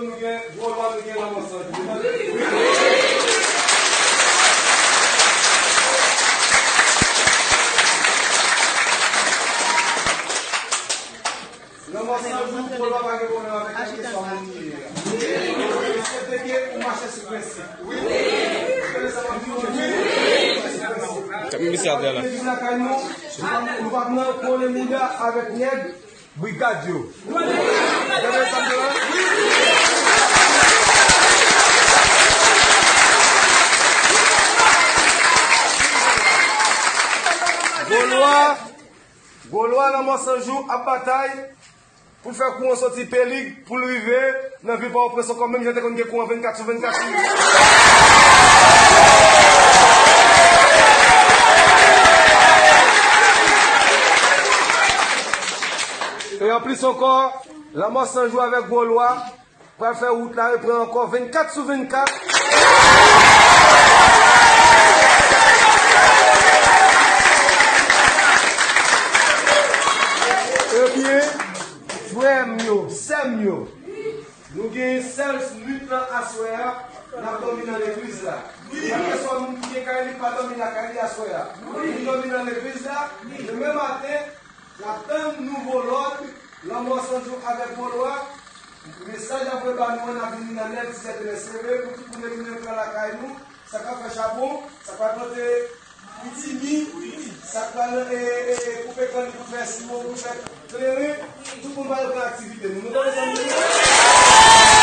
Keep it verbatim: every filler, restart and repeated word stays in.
Nou gen Gwolwa, nou gen Lanmò San Jou. Lanmò San Jou, Gwolwa pa gen pwoblèm avèk la kesyon moun ki ye a. Eksepte ke ou mache sou prensip. Ou konnen sa m ap di w? Ou mache sou prensip. Kap misye atè la. Legliz lakay nou, nou pa, nou pa pran pwolemik avèk nèg. Brigad yo. Gade sa m di la? Gwolwa, Gwolwa Lanmò San Jou ap batay pou l fè kouran soti Pelig pou l rive nan vil Pòtoprens ankò, menm jan te konn gen kouran vennkat sou vennkat. E anplis ankò, Lanmò San Jou avèk Gwolwa pral fè wout la reprann ankò vennkat sou vennkat. Ebyen, frè m yo, sè m yo, nou gen sèl nuit lan aswè a, n ap dòmi nan legliz la. Kèlkeswa moun ki gen kay li, pa dòmi lakay li aswè a. Nou dòmi nan legliz la, demen maten, n ap tann nouvo lòd, Lanmò San Jou avèk Gwolwa. Mesaj ap voye ba nou an, n ap vini nan nèf, disèt, trèz, sere, pou tout moun retounen pran lakay nou. Sa k ap fè chapon, sa k pral plante pitimi, sa k pral, e, e, e, koupe kann li pou fè siwo, pou fè kleren, tout moun va reprann aktivite nou. Nou konprann sa m di?